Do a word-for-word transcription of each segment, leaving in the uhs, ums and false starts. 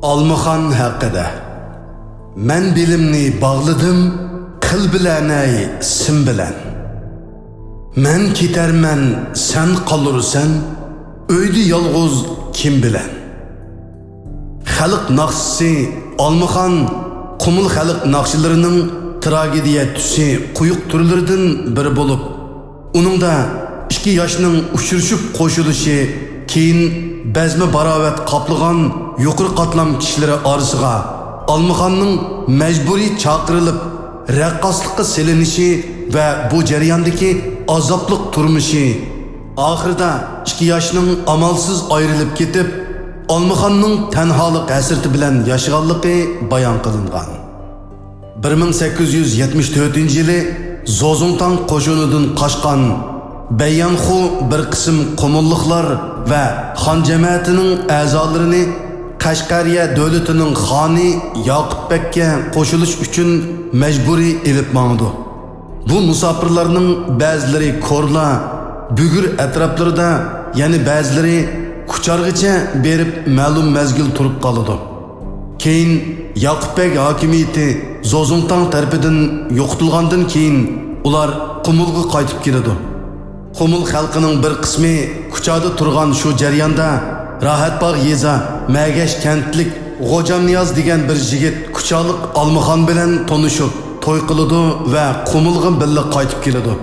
ئالمىخان ھەققىدە. مەن بېلىمنى باغلىدىم، قىل بىلەنەي سىم بىلەن. مەن كېتەرمەن، سەن قالۇرسەن، ئۆيدە يالغۇز كىم بىلەن؟ خەلق ناخشىسى ئالمىخان قۇمۇل خەلق ناخشىلىرىنىڭ تراگېدىيە تۈسى قويۇق تۈرلىرىدىن بىرى بولۇپ، ئۇنىڭدا ئىككى ياشنىڭ ئۇچرىشىپ قوشۇلۇشى كېيىن بەزمە باراۋەت قاپلىغان يۇقىرى قاتلام كىشىلىرى ئارىسىغا ئالمىخاننىڭ مەجبۇرىي چاقىرىلىپ رەققاسلىققا سېلىنىشى ۋە بۇ جەرياندىكى ئازابلىق تۇرمۇشى، ئاخىرىدا ئىككى ياشنىڭ ئامالسىز ئايرىلىپ كېتىپ، ئالمىخاننىڭ تەنھالىق ھەسرىتى بىلەن ياشىغانلىقى بايان قىلىنغان. بىر مىڭ سەككىز يۈز يەتمىش تۆتىنچى يىلى زوزۇڭتاڭ قوشۇنىدىن قاچقان بەييەنخۇ بىر قىسىم قۇمۇللۇقلار ۋە خان جەمەتىنىڭ ئەزالىرىنى قەشقەرىيە دۆلىتىنىڭ خانى ياقۇپ بەگكە قوشۇلۇش ئۈچۈن مەجبۇرىي ئېلىپ ماڭىدۇ. بۇ مۇساپىرلارنىڭ بەزىلىرى كورلا، بۈگۈر ئەتراپلىرىدا، يەنە بەزىلىرى كۇچارغىچە بېرىپ مەلۇم مەزگىل تۇرۇپ قالىدۇ. كېيىن ياقۇپ بەگ ھاكىمىيىتى زوزۇڭتاڭ تەرىپىدىن يوقىتىلغاندىن كېيىن، ئۇلار قۇمۇلغا قايتىپ كېلىدۇ. قۇمۇل خەلقىنىڭ بىر قىسمى كۇچادا تۇرغان شۇ جەرياندا، راھەتباغ يېزا مەگەش كەنتلىك غوجامنىياز دېگەن بىر يىگىت كۇچالىق ئالمىخان بىلەن تونۇشۇپ، توي قىلىدۇ ۋە قۇمۇلغا بىللە قايتىپ كېلىدۇ.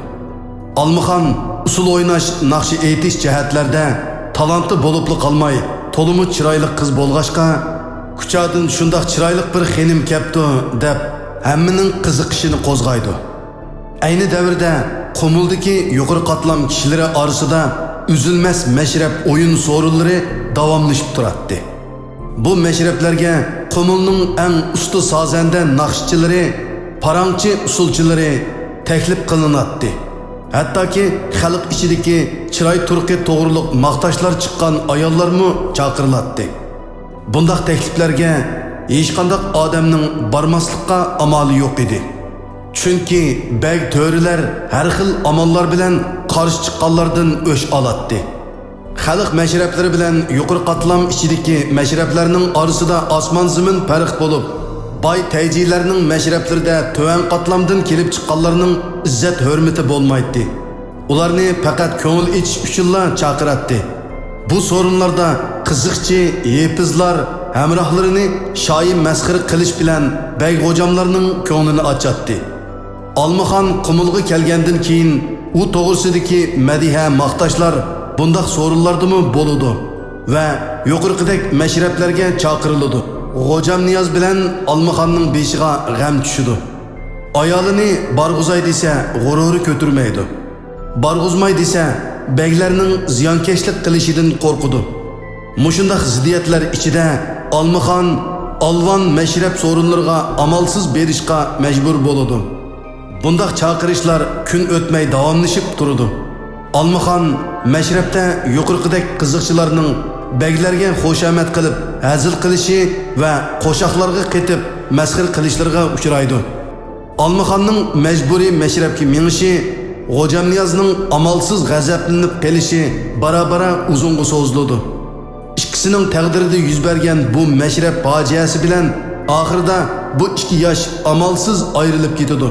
ئالمىخان ئۇسسۇل ئويناش، ناخشا ئېيتىش جەھەتلەردە تالانتى بولۇپلا قالماي، تولىمۇ چىرايلىق قىز بولغاچقا، كۇچادىن شۇنداق چىرايلىق بىر خېنىم كەپتۇ، دەپ ھەممىنىڭ قىزىقىشىنى قوزغايدۇ. ئەينى دەۋردە قۇمۇلدىكى يۇقىرى قاتلام كىشىلىرى ئارىسىدا ئۈزۈلمەس مەشرەپ ئويۇن سورۇنلىرى داۋاملىشىپ تۇراتتى. بۇ مەشرەپلەرگە قۇمۇلنىڭ ئەڭ ئۇستا سازەندە ناخشىچىلىرى، پاراڭچى ئۇسسۇلچىلىرى تەكلىپ قىلىناتتى. ھەتتاكى خەلق ئىچىدىكى چىراي تۇرقى توغرۇلۇق ماختاشلار چىققان ئاياللارمۇ چاقىرىلاتتى. بۇنداق تەكلىپلەرگە ھېچقانداق ئادەمنىڭ بارماسلىققا ئامالى يوق ئىدى. چۈنكى بەگ تۆرىلەر ھەر خىل ئاماللار بىلەن قارشى چىققانلاردىن ئۆچ ئالاتتى. خەلق مەشرەپلىرى بىلەن يۇقىرى قاتلام ئىچىدىكى مەشرەپلەرنىڭ ئارىسىدا ئاسمان-زېمىن پەرق بولۇپ، باي تەيجىلەرنىڭ مەشرەپلىرىدە تۆۋەن قاتلامدىن كېلىپ چىققانلارنىڭ ئىززەت-ھۆرمىتى بولمايتتى. ئۇلارنى پەقەت كۆڭۈل ئېچىش ئۈچۈنلا چاقىراتتى. بۇ سورۇنلاردا قىزىقچى، يېپىزلار ھەمراھلىرىنى شايى مەسخىرە قىلىش بىلەن بەگ غوجاملارنىڭ كۆڭلىنى ئاچاتتى. ئالمىخان قۇمۇلغا كەلگەندىن كېيىن، ئۇ توغرىسىدىكى مەدھىيە ماختاشلار بۇنداق سورۇنلاردىمۇ بولىدۇ ۋە يۇقىرىقىدەك مەشرەپلەرگە چاقىرىلىدۇ. غوجامنىياز بىلەن ئالمىخاننىڭ بېشىغا غەم چۈشىدۇ. ئايالىنى بارغۇزاي دېسە، غۇرۇرى كۆتۈرمەيدۇ. بارغۇزماي دېسە، بەگلەرنىڭ زىيانكەشلىك قىلىشىدىن قورقىدۇ. مۇشۇنداق زىددىيەتلەر ئىچىدە ئالمىخان ئالۋان مەشرەپ سورۇنلىرىغا ئامالسىز بېرىشقا مەجبۇر بولىدۇ. بۇنداق چاقىرىشلار كۈن ئۆتمەي داۋاملىشىپ تۇرىدۇ. ئالمىخان مەشرەپتە يۇقىرىقىدەك قىزىقچىلارنىڭ بەگلەرگە خۇشامەت قىلىپ، ھەزىل قىلىشى ۋە قوشاقلارغا قېتىپ مەسخىرە قىلىشلىرىغا ئۇچرايدۇ. ئالمىخاننىڭ مەجبۇرىي مەشرەپكە مېڭىشى، غوجامنىيازنىڭ ئامالسىز غەزەپلىنىپ قېلىشى بارا-بارا ئۇزۇنغا سوزۇلىدۇ. ئىككىسىنىڭ تەقدىرىدە يۈز بەرگەن بۇ مەشرەپ پاجىئەسى بىلەن ئاخىرىدا بۇ ئىككى ياش ئامالسىز ئايرىلىپ كېتىدۇ.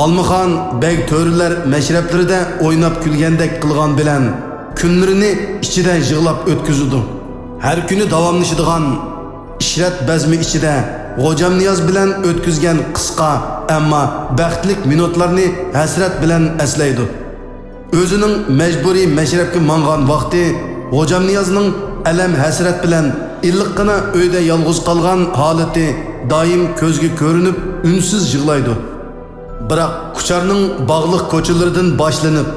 ئالمىخان بەگ تۆرىلەر مەشرەپلىرىدە ئويناپ كۈلگەندەك قىلغان بىلەن كۈنلىرىنى ئىچىدە يىغلاپ ئۆتكۈزىدۇ. ھەر كۈنى داۋاملىشىدىغان ئىشرەت بەزمى ئىچىدە غوجامنىياز بىلەن ئۆتكۈزگەن قىسقا، ئەمما بەختلىك مىنۇتلارنى ھەسرەت بىلەن ئەسلەيدۇ. ئۆزىنىڭ مەجبۇرىي مەشرەپكە ماڭغان ۋاقتى، غوجامنىيازنىڭ ئەلەم-ھەسرەت بىلەن ئىللىققىنا ئۆيدە يالغۇز قالغان ھالىتى دائىم كۆزگە كۆرۈنۈپ، ئۈنسىز يىغلايدۇ. بىراق، كۇچارنىڭ باغلىق كوچىلىرىدىن باشلىنىپ،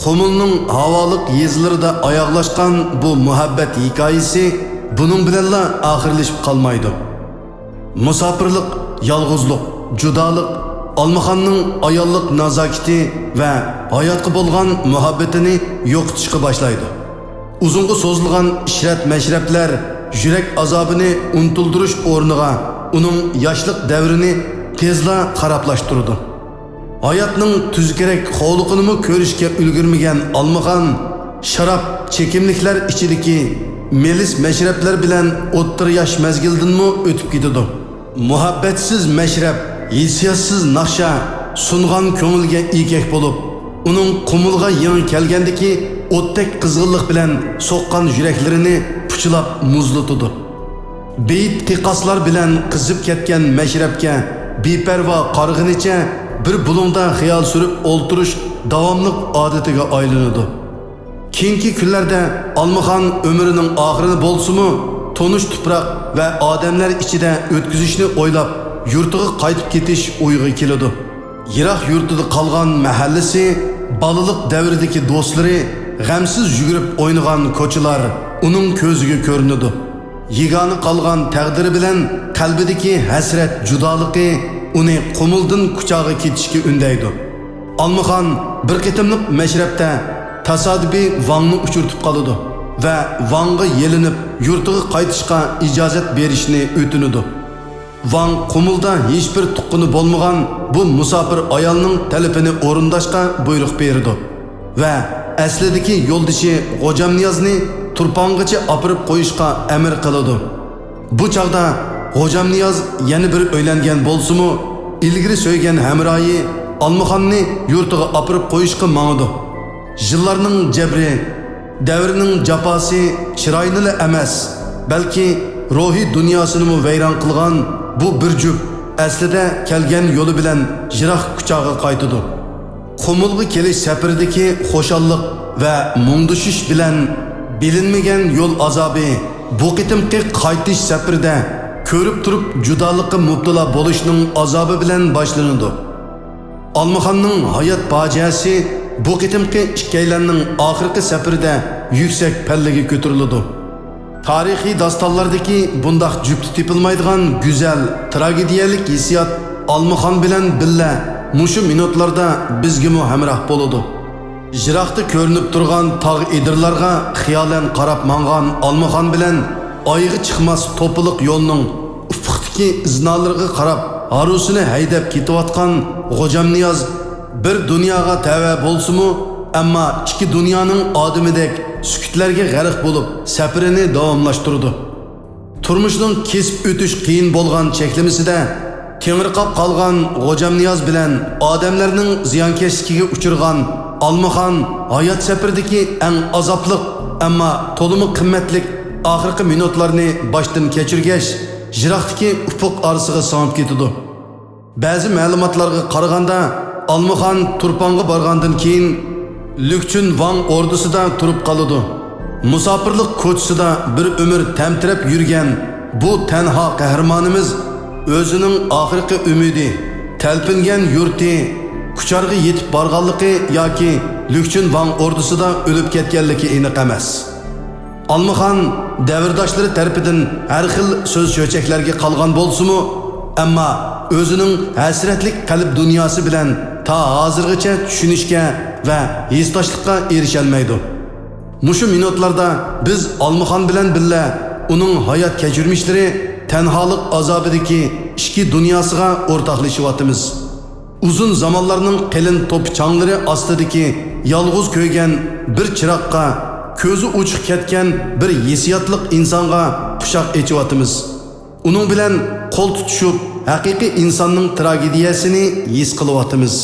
قۇمۇلنىڭ ھاۋالىق يېزىلىرىدا ئاياغلاشقان بۇ مۇھەببەت ھېكايىسى بۇنىڭ بىلەنلا ئاخىرلىشىپ قالمايدۇ. مۇساپىرلىق، يالغۇزلۇق، جۇدالىق ئالمىخاننىڭ ئاياللىق نازاكىتى ۋە ھاياتقا بولغان مۇھەببىتىنى يوقىتىشقا باشلايدۇ. ئۇزۇنغا سوزۇلغان ئىشرەت-مەشرەپلەر يۈرەك ئازابىنى ئۇنتۇلدۇرۇش ئورنىغا، ئۇنىڭ ياشلىق دەۋرىنى تېزلا خارابلاشتۇرىدۇ. ھاياتنىڭ تۈزكىرەك قوۋلۇقىنىمۇ كۆرۈشكە ئۈلگۈرمىگەن ئالمىخان شاراب، چېكىملىكلەر ئىچىدىكى مېلىس مەشرەپلەر بىلەن ئوتتۇرا ياش مەزگىلدىنمۇ ئۆتۈپ كېتىدۇ. مۇھەببەتسىز مەشرەپ، ھېسسىياتسىز ناخشا سۇنغان كۆڭۈلگە ئېگەك بولۇپ، ئۇنىڭ قۇمۇلغا يېڭى كەلگەندىكى ئوتتەك قىزغىنلىق بىلەن سوققان يۈرەكلىرىنى پۇچىلاپ مۇزلىتىدۇ. بېيىت قىقاسلار بىلەن قىزىپ كەتكەن مەشرەپكە بىپەرۋا قارىغىنىچە بىر بۇلۇڭدا خىيال سۈرۈپ ئولتۇرۇش داۋاملىق ئادىتىگە ئايلىنىدۇ. كېيىنكى كۈنلەردە ئالمىخان ئۆمرىنىڭ ئاخىرىنى بولسىمۇ تونۇش تۇپراق ۋە ئادەملەر ئىچىدە ئۆتكۈزۈشنى ئويلاپ، يۇرتىغا قايتىپ كېتىش ئويىغا كېلىدۇ. يىراق يۇرتىدا قالغان مەھەللىسى، بالىلىق دەۋرىدىكى دوستلىرى، غەمسىز يۈگۈرۈپ ئوينىغان كوچىلار ئۇنىڭ كۆزىگە كۆرۈنىدۇ. يېگانە قالغان تەقدىرى بىلەن قەلبىدىكى ھەسرەت جۇدالىقى ئۇنى قۇمۇلدىن كۇچاغا كېتىشكە ئۈندەيدۇ. ئالمىخان بىر قېتىملىق مەشرەپتە تاسادىپىي ۋاڭنى ئۇچرىتىپ قالىدۇ ۋە ۋاڭغا يېلىنىپ يۇرتىغا قايتىشقا ئىجازەت بېرىشنى ئۆتۈنىدۇ. ۋاڭ قۇمۇلدا ھېچبىر تۇغقىنى بولمىغان بۇ مۇساپىر ئايالنىڭ تەلىپىنى ئورۇنداشقا بۇيرۇق بېرىدۇ ۋە ئەسلىدىكى يولدىشى غوجامنىيازنى تۇرپانغىچە ئاپىرىپ قويۇشقا ئەمىر قىلىدۇ. بۇ چاغدا غوجامنىياز يەنە بىر ئۆيلەنگەن بولسىمۇ، ئىلگىرى سۆيگەن ھەمراھى ئالمىخاننى يۇرتىغا ئاپىرىپ قويۇشقا ماڭىدۇ. يىللارنىڭ جەبرى، دەۋرنىڭ جاپاسى چىراينىلا ئەمەس، بەلكى روھىي دۇنياسىنىمۇ ۋەيران قىلغان بۇ بىر جۈپ ئەسلىدە كەلگەن يولى بىلەن يىراق كۇچاغا قايتىدۇ. قۇمۇلغا كېلىش سەپىرىدىكى خۇشاللىق ۋە مۇڭدىشىش بىلەن بىلىنمىگەن يول ئازابى بۇ قېتىمقى قايتىش سەپىرىدە كۆرۈپ تۇرۇپ جۇدالىققا مۇپتىلا بولۇشنىڭ ئازابى بىلەن باشلىنىدۇ. ئالمىخاننىڭ ھايات پاجىئەسى بۇ قېتىمقى ئىككىيلەننىڭ ئاخىرقى سەپىرىدە يۈكسەك پەللىگە كۆتۈرۈلىدۇ. تارىخىي داستانلاردىكى بۇنداق جۈپتە تېپىلمايدىغان گۈزەل، تراگېدىيەلىك ھېسسىيات ئالمىخان بىلەن بىللە مۇشۇ مىنۇتلاردا بىزگىمۇ ھەمراھ بولىدۇ. يىراقتا كۆرۈنۈپ تۇرغان تاغ ئېدىرلارغا خىيالەن قاراپ ماڭغان ئالمىخان بىلەن ئايىغى چىقماس توپىلىق يولنىڭ ئۇپۇقتىكى ئىزنالىرىغا قاراپ ھارۋىسىنى ھەيدەپ كېتىۋاتقان غوجامنىياز بىر دۇنياغا تەۋە بولسىمۇ، ئەمما ئىككى دۇنيانىڭ ئادىمىدەك سۈكۈتلەرگە غەرق بولۇپ، سەپىرىنى داۋاملاشتۇرىدۇ. تۇرمۇشنىڭ كېسىپ ئۆتۈش قىيىن بولغان چەكلىمىسىدە تېڭىرقاپ قالغان غوجامنىياز بىلەن ئادەملەرنىڭ زىيانكەشلىكىگە ئۇچرىغان ئالمىخان ھايات سەپىرىدىكى ئەڭ ئازابلىق، ئەمما تولىمۇ قىممەتلىك ئاخىرقى مىنۇتلارنى باشتىن كەچۈرگەچ، يىراقتىكى ئۇپۇق ئارىسىغا سىڭىپ كېتىدۇ. بەزى مەلۇماتلارغا قارىغاندا، ئالمىخان تۇرپانغا بارغاندىن كېيىن، لۈكچۈن ۋاڭ ئوردىسىدا تۇرۇپ قالىدۇ. مۇساپىرلىق كوچىسىدا بىر ئۆمۈر تەمتىرەپ يۈرگەن بۇ تەنھا قەھرىمانىمىز ئۆزىنىڭ ئاخىرقى ئۈمىدى، تەلپۈنگەن يۇرتى، كۇچارغا يېتىپ بارغانلىقى ياكى لۈكچۈن ۋاڭ ئوردىسىدا ئۆلۈپ كەتكەنلىكى ئېنىق ئەمەس. ئالمىخان دەۋرداشلىرى تەرىپىدىن ھەر خىل سۆز-چۆچەكلەرگە قالغان بولسىمۇ، ئەمما ئۆزىنىڭ ھەسرەتلىك قەلب دۇنياسى بىلەن تا ھازىرغىچە چۈشىنىشكە ۋە ھېسداشلىققا ئېرىشەلمەيدۇ. مۇشۇ مىنۇتلاردا بىز ئالمىخان بىلەن بىللە ئۇنىڭ ھايات كەچۈرمىشلىرى، تەنھالىق ئازابىدىكى ئىچكى دۇنياسىغا ئورتاقلىشىۋاتىمىز. ئۇزۇن زامانلارنىڭ قېلىن توپا چاڭلىرى ئاستىدىكى يالغۇز كۆيگەن بىر چىراغقا، كۆزى ئوچۇق كەتكەن بىر ھېسسىياتلىق ئىنسانغا قۇچاق ئېچىۋاتىمىز. ئۇنىڭ بىلەن قول تۇتۇشۇپ، ھەقىقىي ئىنساننىڭ تراگېدىيەسىنى ھېس قىلىۋاتىمىز.